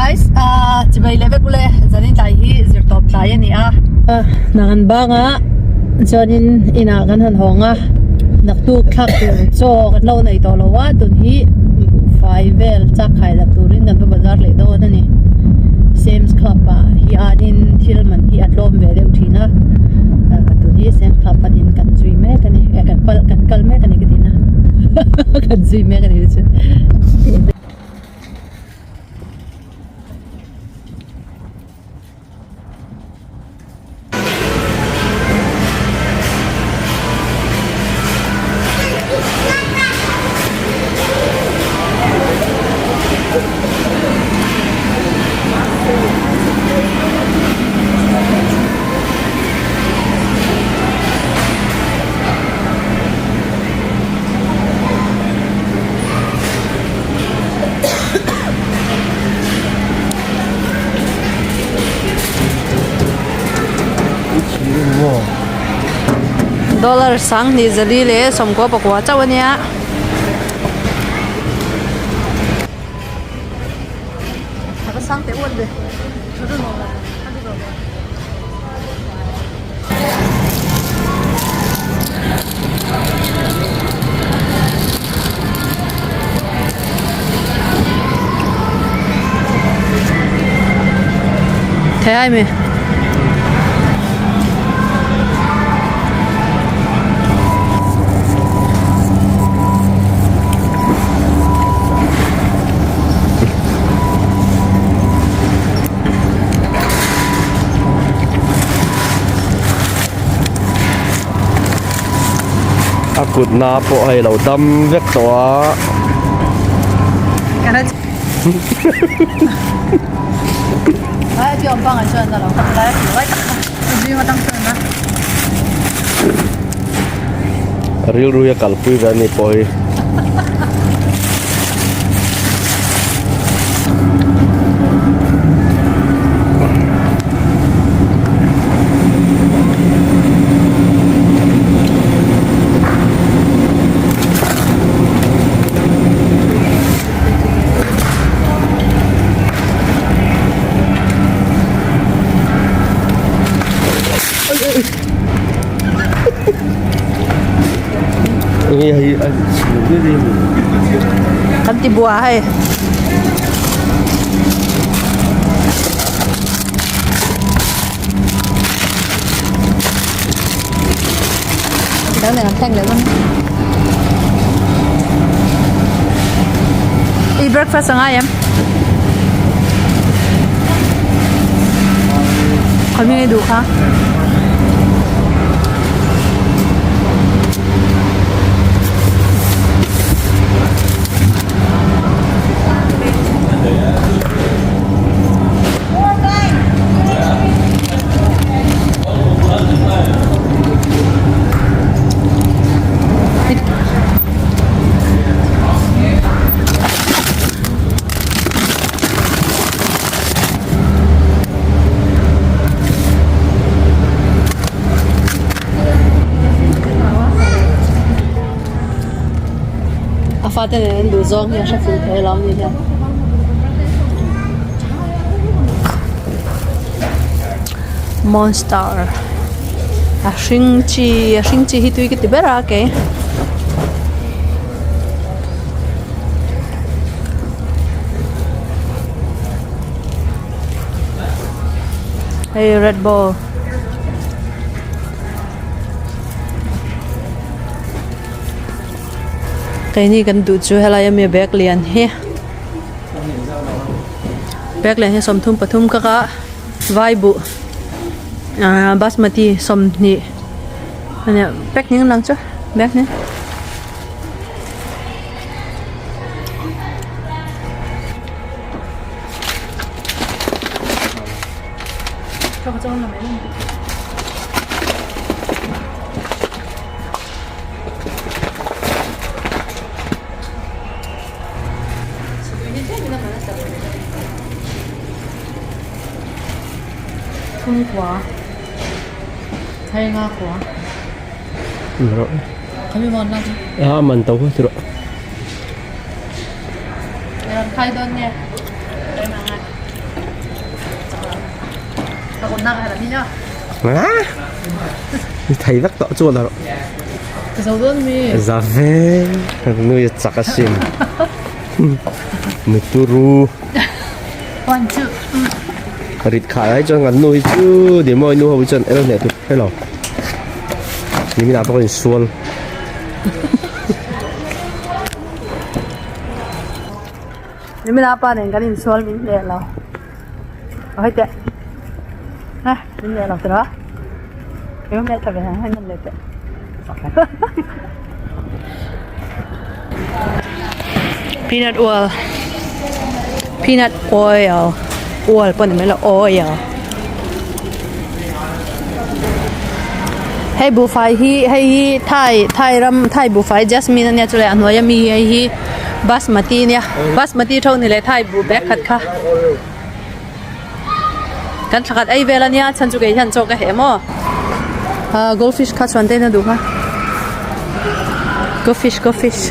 guys, chibai leh vek ule zanin tlai hi zirtawp tlai a ni a. Hna kan bang a, chuanin inah kan han hawng a, naktuk thlak tur chaw kan lo nei tawh lo a, tun hi buhfai vel chak khai lak turin kan va bazar leh dawn a ni. Sam's Club ah hianin thil man hi a tlawm ve deuh thin a, tun hi Sam's Club panin kan zui mek a ni, kan pal kan kal mek a ni ka tihna kan zui mek a ni chu. Dollar sanghnih zali leh sawmkua pakua chauh a nia. Thei ai mi. A kut na pawh hei lo dam vek tawh a. Rilru hi a kalpui ve a ni pawh hi. Kan ti bua hei. Dang nen an thleng leh dawn. I breakfast a ngai em? Khawi nge duh kha? A fate nen an duh zawng hi a hre fuh thei lo ni hian. Monster a hring chi a hring chi hi tui ka ti ber a kei. Hei red bull. Keini kan duh chu helai ami bag lian hi bag lian hi 33 ka ka vai buh ah basmati 20 ania pack ning lang chu bag ni. Thum kua thai nga kua khami mon la chu a man to chu ro khai don nge. I thei vek tawh chuan a rawh. Za ve nui a chak asin. Nu turu. Rit khah lai chuan kan nu hi chu Dimawi nu ho hi chuan el hneh tur hre lo. Nimin ah pawh ka insual. Nimin ah pa nen kan insual min hneh lo. Hawi teh. Ha min hneh lo tiraw. Kei hmel tha ve hei nan leh teh. Peanut oil peanut oil oil pawh ni mai lo oil hei buhfai hi hei hi thai thai ram thai buhfai jasmine ania chulai a hnuai ami hei hi basmati ania basmati tho ni leh thai buh bag khat kha kan thla khat ei vel ania chhan chu kei hian chaw ka heh maw ah goldfish kha chuan te in a duh kha goldfish goldfish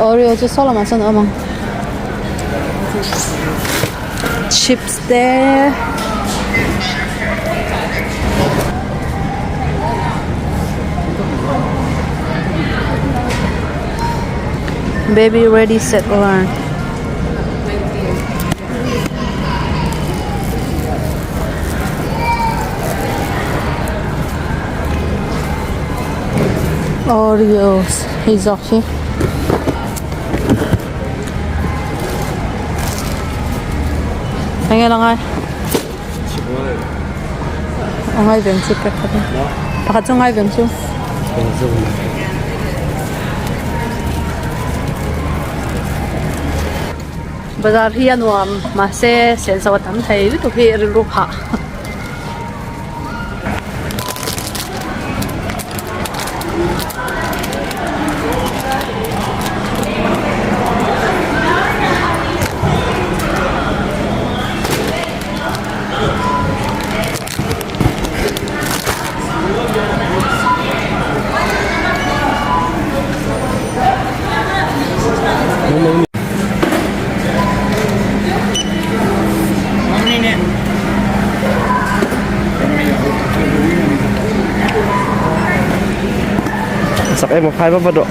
oreo chu saw lamah sawn a awm ang chips te. Baby ready set learn. Oreos hei zawk hi. Enge la ngai? A ngai veng chu pakhat a. Pakhat chu ngai veng chu. Bazar hi a nuam mahse senso a tam thei lutuk hi rilru phah. Sak em a phai va vat rawh.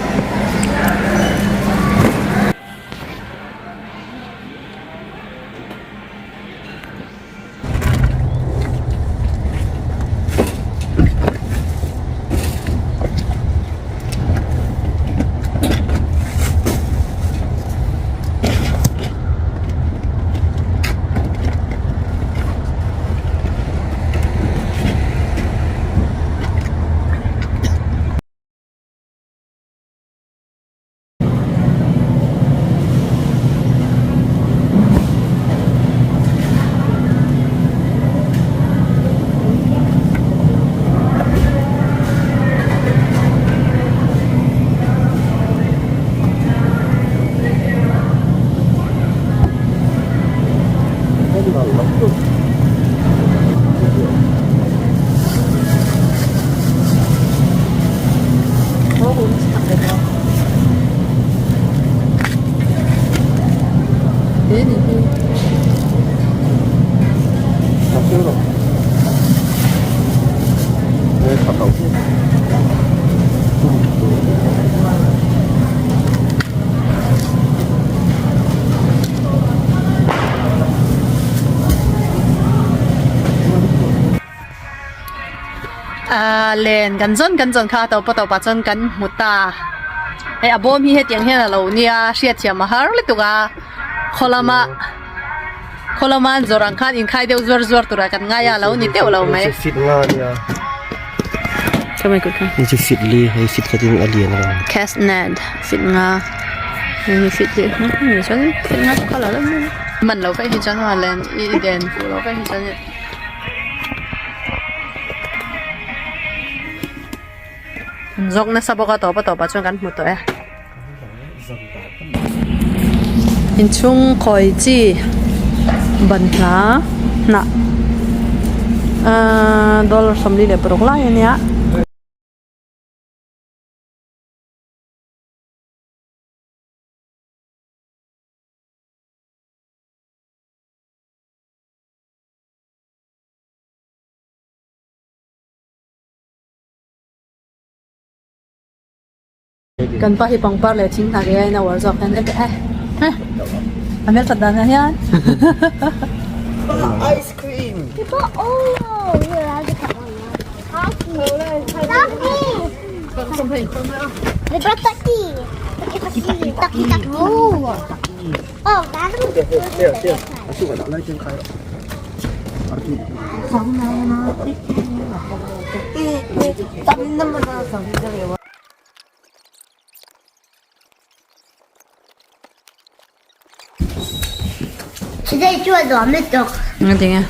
Ahh len kan zawn kan zawn kha a tawp a tawpah chuan kan hmu ta hei a bawm hi hetiang hian a lo nia hriatthiam a har lutuk a khaw lama khaw lama an zawrh ang khan inkhai deuh zuar zuar turah kan ngai a a lo ni teuh lo mai. Cash net fit nga hei hi fit leh hma hma ni chuan fit nga chu kha la dawn mai man lo vek hi chuan a len i den fuh lo vek hi chuan zawk nasa bawk a tawp a tawpah chuan kan hmu tawh e inchhung khawi chi ban hna hnah ahh dollar 46 lai a nia. Kan pa hi pangpar leh thing hnah leh a in a uar zawk hian e eh eh a hmel that dan ah hian. Engtinge?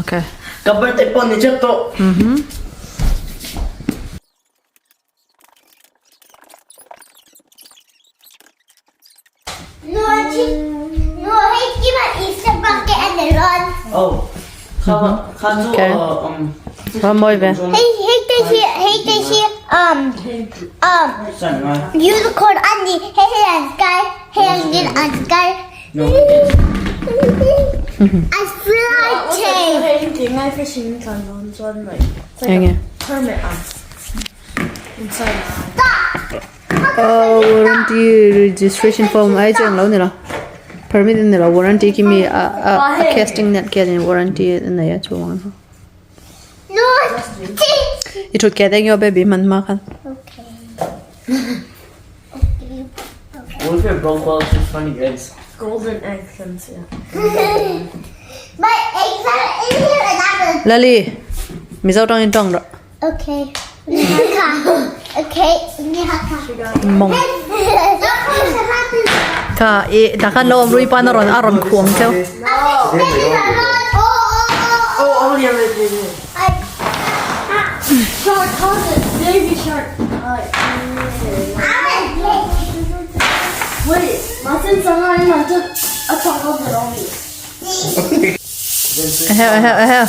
Okay. Mhm. Okay. Ba mawi ve. Enge. Oh, warranty registration form ai chu englo nilo permit a nilo warranty khi mi a a a casting net khianin warranty a nei a chuang i thut ke te nge baby hman hma khan. Lali Mizo tawngin tawng rawh. Okay. Okay. Mong. Kha i takhan lo rui pan a rawn a rawn khuang cheu. Eheu eheu eheu.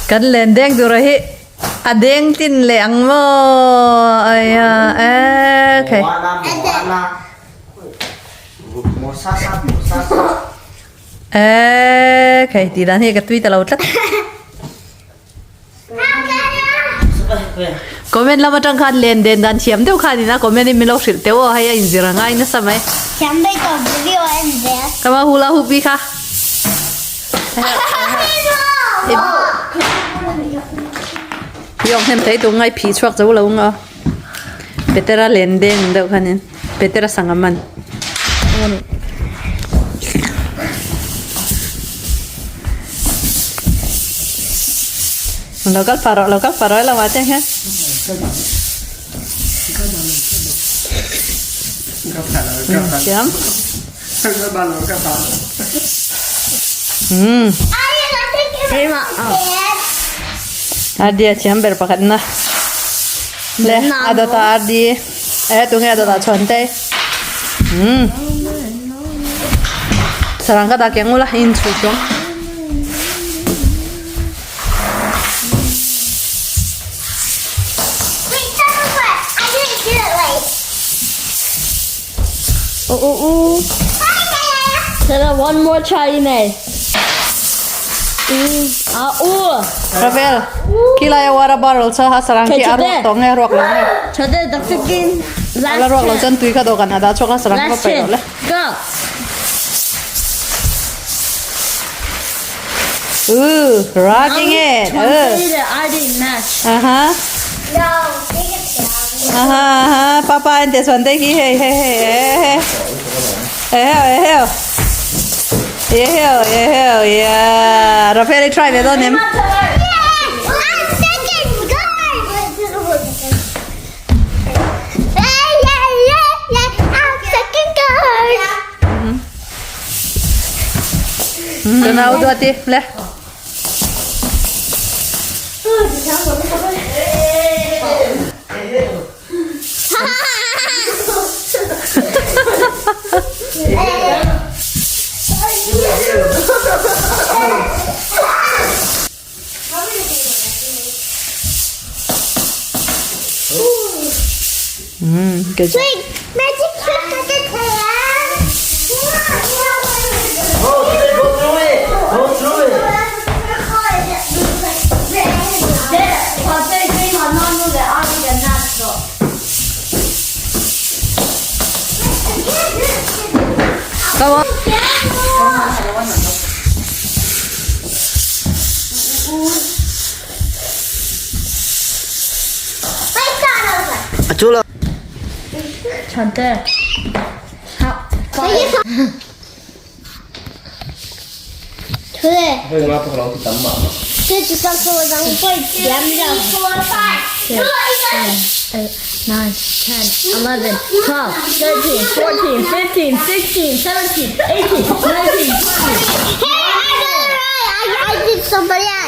Kan len deng tur a hi a deng tin leh ang maw aia okay. Okay tih dan hi ka tui ta lo tlat. Comment lam atang khan len den dan thiam deuh khan ina comment in min lo hrilh teuh aw hei a inzir a ngai nasa mai. Thiam daih tawh video a en zel. Ka ma hula hoop hi kha. Yawk hnem thei tum ngai phi chhuak zo lo nga. Petera len deng deuh khanin Petera sangha man. Lo kal pah rawh lo kal pah rawh elo ah te hian. Thiam. Umm. Ardi a thiam ber pakhat na. Le a dawtah Ardi e tunge a dawtah chhuan te. Umm. Sarang ka dah keng ula in chhui chuang. Oh, oh, oh. Sarah, one more try in Ah, oh. Rafael, khilai a water bottle cha ha sarang khi a ruak tawh nge ruak lo nge. Chade, Dr. Kin. Ala ruak lo chuan tui kha dawhkan a dah chhuak a sarang kha paih loh le. Go. Ooh, rocking it. I didn't match. Uh-huh. Uh-huh, uh-huh. Papa and this one, hey, hey, hey, hey, hey. Hey, hey, hey. Yeah, yeah, yeah. Rafael, try ve dawn em? Ka nau duat i le. Good job. Wait, magic trick at the tail. Oh, did they go through it? Come on. A chu lo. Chante. 8, 9, 10, 11, 12, 13, 14, 15, 16, 17, 18, 19, 20. Hey, I got it right. I, I did somebody else.